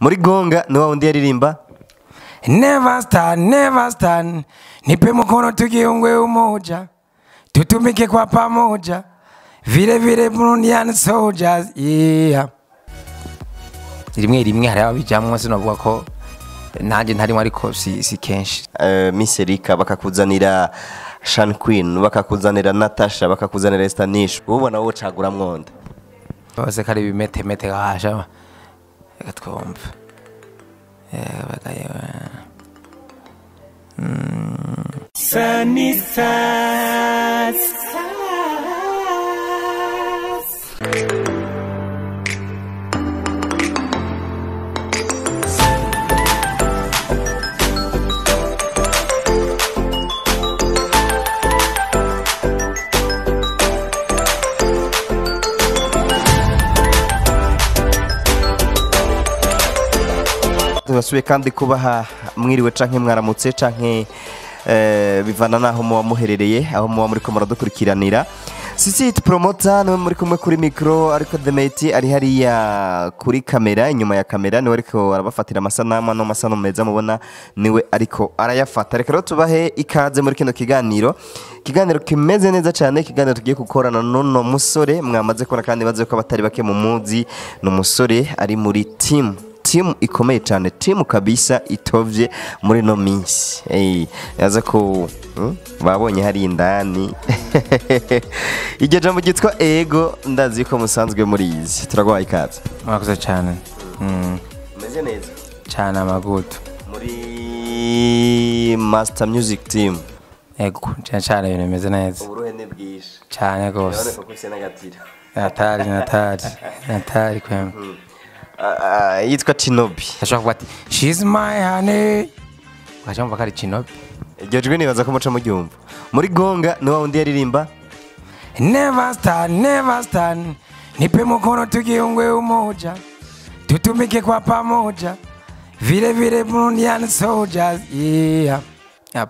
Muri gonga ni wa wundi yaririmba Never stand, never stand, nipe mkono tukiungwe umoja, tutumike kwa pamoja, vile vile Burundian soldiers, yeah. Rimwe rimwe hari ababijamwo, sinavuga ko nanjye ntarimo, ariko si kenshi. Miss Erika, bakakuzanira Shan Queen, bakakuzanira Natasha, bakakuzanira Estanish, ubona wowe cagura mwonda? Bose ko ari ibimetemete gasha. Reka twumve. Bagaye. Sunny Side. Tubasubiye kandi kubaha mwiriwe canke mwaramutse canke bivana naho muba muherereye, aho muba muriko muradukurikiranira. Sisi Promoter niwe muri kumwe kuri micro, ariko The Mate ari hariya kuri kamera, inyuma ya kamera niwe ariko arabafatira amasanamu, no masanamu meza mubona niwe ariko arayafata. Reka rero tubahe ikaze muri kino kiganiro, ikiganiro kimeze neza cyane, ikiganiro tugiye gukorana n'uno musore mwamaze kubona kandi baze ko abatari bake mu muzi. Ni umusore ari muri team ikomeye cyane, team kabisa itovye muri no minsi. Yaza ko babonye hari indani iryo jambo ryitwa ego, ndazi ko musanzwe murizi. Turaguhaye ikaze. Murakoze cyane. Meze neza cyane amagutu muri Master Music Team. Ego cyane cyane, ibintu bimeze neza. Uburuhe ni bwinshi cyane gose. Urabona ko n'agatira. Natari natari natari kwema. Yitwa Chinobi. Ashobora kuvuga ati she's my honey, ugaca wumva ko ari Chinobi. Iryo jwi nibaza ko muca muryumva. Muri gonga ni wa wundi yaririmba Never stand, never stand, nipe mkono tukiungwe umoja, tutumike kwa pamoja, vile vile Burundian soldiers, yeah. Yep.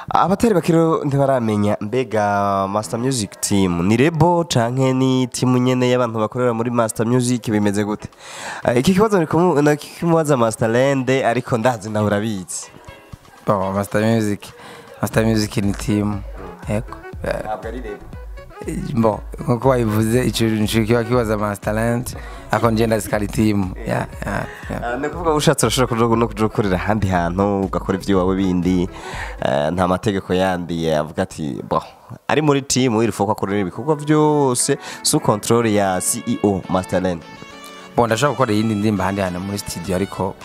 Abatari bakiro ntibaramenya mbega Master Music Team ni label canke ni team nyene y'abantu bakorera muri Master Music, bimeze gute? Iki kibazo nikimubaza Master Lende, ariko ndazi nawe urabizi. Bon, Master Music ni team. Yego. Ntabwo ari label. Bon, nkuko wabivuze, ico nico kiba kibaza Master Land, ako njye sikari team. Yeah. Ni ukuvuga ushatse urashobora kuja no kuja gukorera ahandi hantu ugakora ivy'iwawe bindi, nta mategeko yandi avuga ati bon, ari muri team il faut ko akorera ibikorwa byose sous contrôle ya CEO Master Lende. Bon, ndashobora gukora iyindi ndirimbo ahandi hantu muri studio, ariko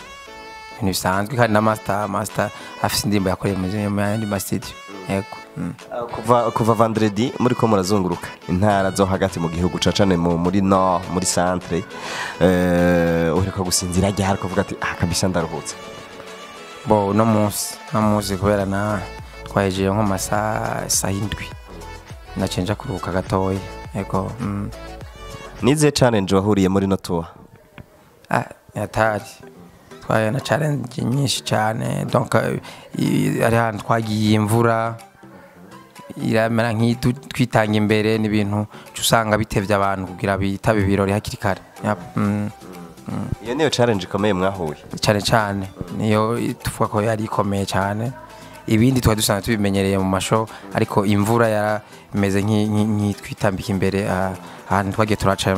ibintu bisanzwe, kandi na Master afise indirimbo yakoreye mu yandi ma studio. Yego. Kuva vendredi muri ko murazunguruka intara zo hagati mu gihugu, cane muri nord, muri centre, uheruka gusinzira ryari kuvuga ati ah, kabisa ndaruhutse? Bo uno munsi kubera na twahejeje nko masaha saha 7, naciye nja kuruhuka gatoya. Yego. Nize challenge wahuriye muri no tour? Ah, yatari twaye na challenge nyinshi cyane. Donc ari ahantu twagiye imvura iramera nk'itwitanga imbere, n'ibintu uca usanga bitevye abantu kugira bitabe ibirori hakiri kare. Yep. Iyo niyo challenge ikomeye mwahuye? Cyane cyane, niyo tuvuga ko yari ikomeye cyane. Ibindi twari dusanzwe tubimenyereye mu masho, ariko imvura yarameze nk'itwitambika imbere, ahantu twagiye turaca.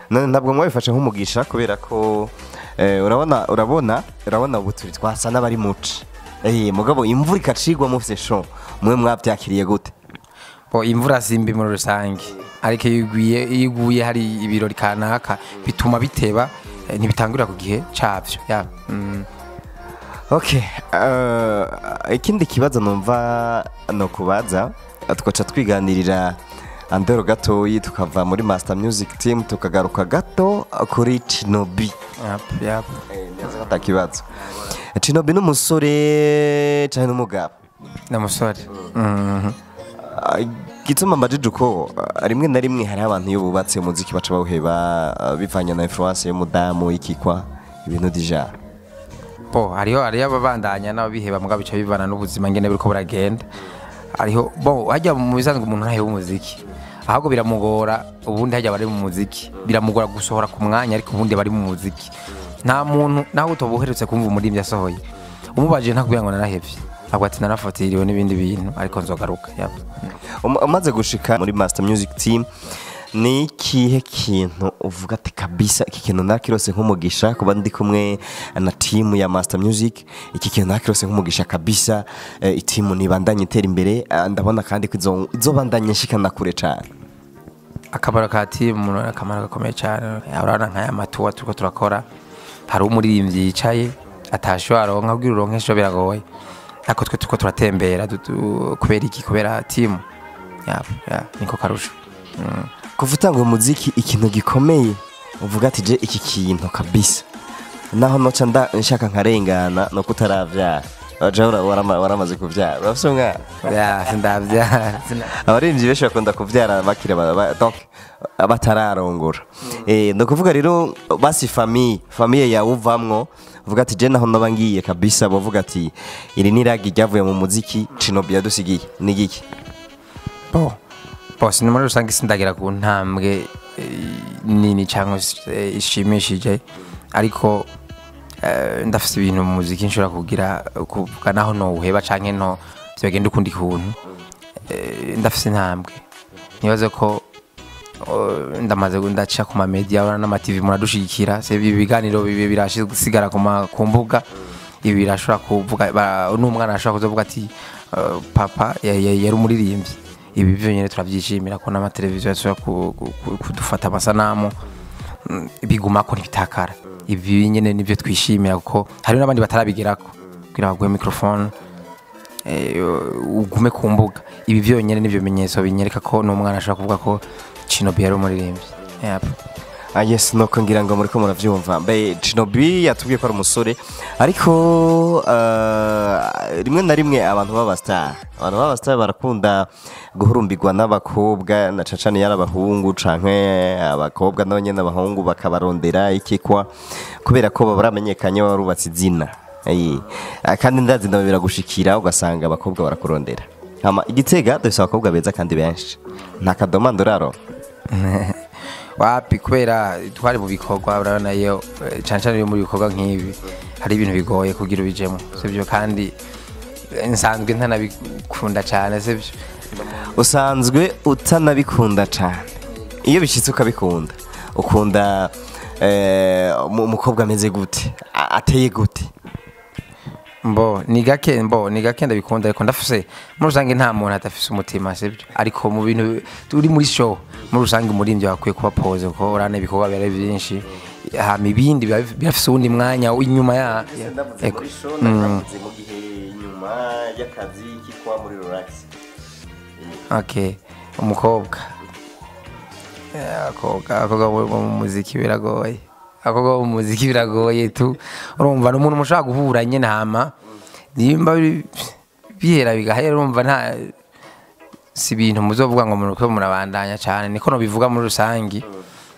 None ntabwo mwabifashe nk'umugisha, kubera ko urabona ubu turi twasa n'abari muci, mugabo imvura ikacigwa mufise show, mwe mwabyakiriye gute? Bo imvura simbi muri rusange, ariko iyo iguye hari ibirori kanaka bituma biteba, ntibitangurira ku gihe cabyo ya. Okay, ikindi kibazo numva no kubaza, twaca twiganirira andero gatoyi, tukava muri Master Music Team tukagaruka gato kuri Chinobi. Yep. Neza ata kibazo. Chinobi n'umusore cyane n'umugabo? Ni umusore. Gituma mbajije uko, rimwe na rimwe hari abantu iyo bubatse umuziki baca bawuheba, bivanye na influence y'umudamu ikikwa ibintu dija. Bo hariho ababandanya n'ababiheba, mugabo bica bivana n'ubuzima ngene buriko buragenda. Hariho, bo hajya mu bisanzwe umuntu ntaheba umuziki, Ahubwo biramugora, ubundi hajya bari mu muziki biramugora gusohora ku mwanya, ariko ubundi bari mu muziki nta muntu nawe utobuherutse kumva umuririmbyi asohoye umubajije ntakubwira ngo narahevye, ahubwo ati narafatiriwe n'ibindi bintu ariko nzogaruka. Yep. Umaze gushika muri Master Music Team, ni ikihe kintu uvuga ati kabisa iki kintu nakirose nk'umugisha kuba ndi kumwe na team ya Master Music, iki kintu nakirose nk'umugisha kabisa, itimu nibandanye itera imbere, ndabona kandi ko izobandanye nshikana kure cane? Akamaro ka team ni akamaro gakomeye cyane. Urabona nk'aya matuwa turiko turakora, hari umuririmbyi yicaye atasho aronka, kugira uronke ejo biragoye, ariko twe turiko turatembera kubera iki? Kubera team. Ya, niko karusho. Kuva utanga umuziki, ikintu gikomeye uvuga ati je iki kintu kabisa naho noca nshaka nkarengana no kutaravyara. Waje waramaze kuvyara, urafise umwana? Ya, sindavyara. Abaririmbyi benshi bakunda kuvyara bakiri donc batararongora. Ni ukuvuga rero basi famille yawe uvamwo, uvuga ati je naho noba ngiye kabisa bavuga ati iri ni iragi ryavuye mu muziki Cinobi yadusigiye, ni giki? Bo ni muri rusange sindagera ku ntambwe nini cyangwa se ishimishije, ariko ndafise ibintu mu muziki nshobora kugira kuvuga naho nowuheba canke no vyogenda ukundi kuntu. Ndafise intambwe, nibaze ko ndamaze ndaca ku ma media, urabona n'ama TV muradushigikira, se ibi biganiro bibe birashisigara ku mbuga, ibi birashobora kuvuga n'umwana ashobora kuzovuga ati papa yari umuririmbyi. Ibi byo nyine turabyishimira ko n'amateleviziyo ashobora kudufata amasanamu, biguma ko ntibitakara. Ibi nyine nibyo twishimira kuko hari n'abandi batarabigerako kugira baguhe microphone, ugume ku mbuga. Ibi byonyine nibyo bimenyetso binyereka ko n'umwana ashobora kuvuga ko Cinobi yari umuririmbyi. Yep. Ah yes, nuko ngira ngo muriko muravyumva. Mbe Cinobi yatubwiye ko ari umusore, ariko rimwe na rimwe abantu b'aba star barakunda guhurumbirwa n'abakobwa, na cacane yari abahungu canke abakobwa nabo nyene abahungu bakabarondera ikikwa kubera ko baba baramenyekanye, baba barubatse izina. Ayi. Kandi ndazi ndabe biragushikira ugasanga abakobwa barakurondera. Hama igitega dufise abakobwa beza kandi benshi. Nta kadoma nduraro. Wapi, kubera twari mu bikorwa, urabona iyo cane cane iyo muri bikorwa nk'ibi hari ibintu bigoye kugira ubijemo, sibyo? Kandi nsanzwe ntanabikunda cyane, sibyo? Usanzwe utanabikunda cyane, iyo bishitse ukabikunda, ukunda umukobwa ameze gute? Ateye gute? Mbo ni gake ndabikunda, ariko ndafise muri rusange nta muntu adafise umutima, sibyo? Ariko mu bintu turi muri show, muri rusange umuririmbyi akwiye kuba posé, kuko urabona ibikorwa biba ari byinshi, hama ibindi biba birafise uwundi mwanya inyuma ya Ego. Mu gihe nyuma y'akazi kikwa muri relax. Okay, umukobwa, abakobwa bo mu muziki biragoye, abakobwa bo mu muziki biragoye tu. Urumva ni umuntu mushobora guhura nyene, hama nimba bihera bigahera, urumva nta si ibintu muzovuga ngo muriko murabandanya cyane. Niko no bivuga muri rusangi,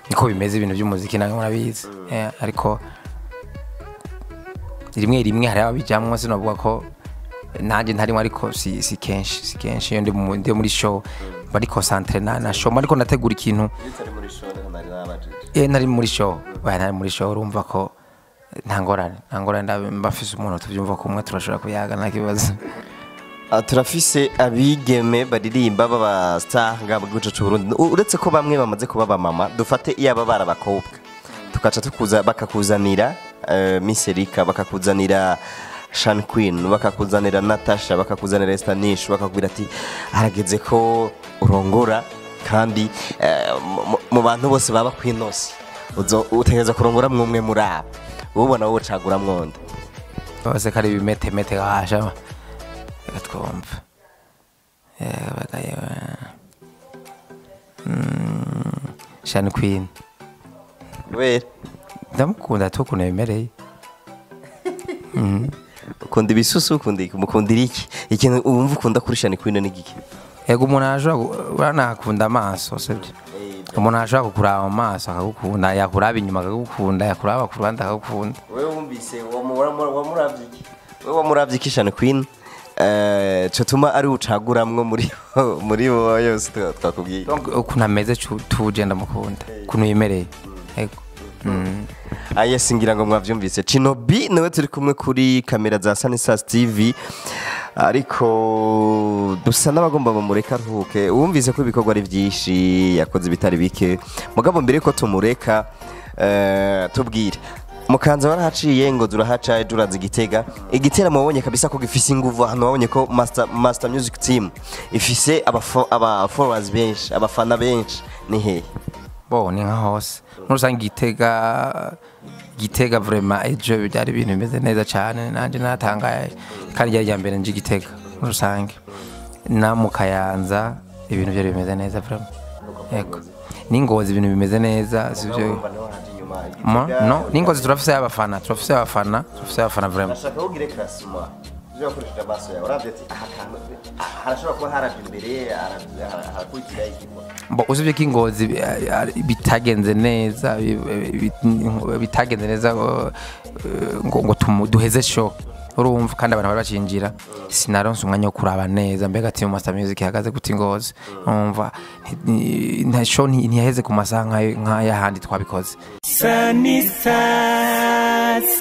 niko bimeze ibintu by'umuziki, nawe murabizi. Ariko rimwe rimwe hari ababijamwo, sinovuga ko nanjye ntarimo, ariko si kenshi. Iyo ndi muri show bari concentré na show, ariko ndategura ikintu. Nari muri show, oya, ntari muri show, urumva ko nta ngorane, mba mfise umuntu tuvyumva kumwe, turashobora kuyaga nta kibazo. Ah, turafise abigeme baririmba baba star ngaha mu gihugu cacu Burundi. Uretse ko bamwe bamaze kuba abamama, dufate iyaba bari abakobwa, tukaca tukuza bakakuzanira Miss Erika, bakakuzanira Shan Queen, bakakuzanira Natasha, bakakuzanira Estanish, bakakubwira ati harageze ko urongora, kandi mu bantu bose baba kwinosi utegereza kurongora mwumwe muri abo, ubona wowe ucagura mwonde? Bose ko ari ibimetemete gasha, reka twumva. Bagaye Shan Queen. Kubera? Ndamukunda tu ukuntu bimereye. Ukunda ibisusu, ukunda iki, mukundira iki? Ikintu wumva ukunda kuri Shan Queen ni giki? Ego, umuntu arashobora urabona akunda amaso, sibyo? Umuntu arashobora kukuraba mu maso akagukunda, yakuraba inyuma akagukunda, yakuraba ku ruhande akagukunda. Wewe wumvise wamuravye iki? Wewe wamuravye iki Shan Queen? Cotuma ari ucaguramwo muri bo yose twakubwiye. Donc ukuntu ameze tuje ndamukunda, ukuntu yemereye, yego. Ah, yes, ngira ngo mwavyumvise. Chino B niwe turi kumwe kuri kamera za Sanisas TV, ariko dusa n'abagomba bamureka aruhuke. Wumvise ko ibikorwa ari byinshi, yakoze ibitari bike. Mugabo mbere ko tumureka, tubwire, Mukanza warahaciye, ngo zurahaca, ejo uraza Igitega. Igiteramo wabonye kabisa ko gifise inguvu, ahantu wabonye ko Master Music Team ifise aba followers benshi, abafana benshi, ni hehe? Bo ni nka hose muri rusange. Gitega vraiment ejo byari ibintu bimeze neza cyane, nanjye natangaye, kandi ryari irya mbere nje Gitega muri rusange. Na mu Kayanza ibintu byari bimeze neza vraiment, yego. N'Ingozi ibintu bimeze neza, sivyo? No, n'Ingozi turafise abafana, turafise abafana, turafise abafana vraiment. Ndashaka ugire classement ibyo wakoresheje amaso yawe, uravye ati aha kantu harashobora kuba haraje imbere, harakurikira igikwa. Bo usibye ko Ingozi bitagenze neza, bitagenze neza ngo duheze show, urumva, kandi abantu bari bacinjira, sinaronse umwanya wo kuraba neza mbega team Master Music ihagaze gute Ingozi. Urumva, nta show ntiyaheze ku masaha nk'ayahandi twabikoze. Sunny Side.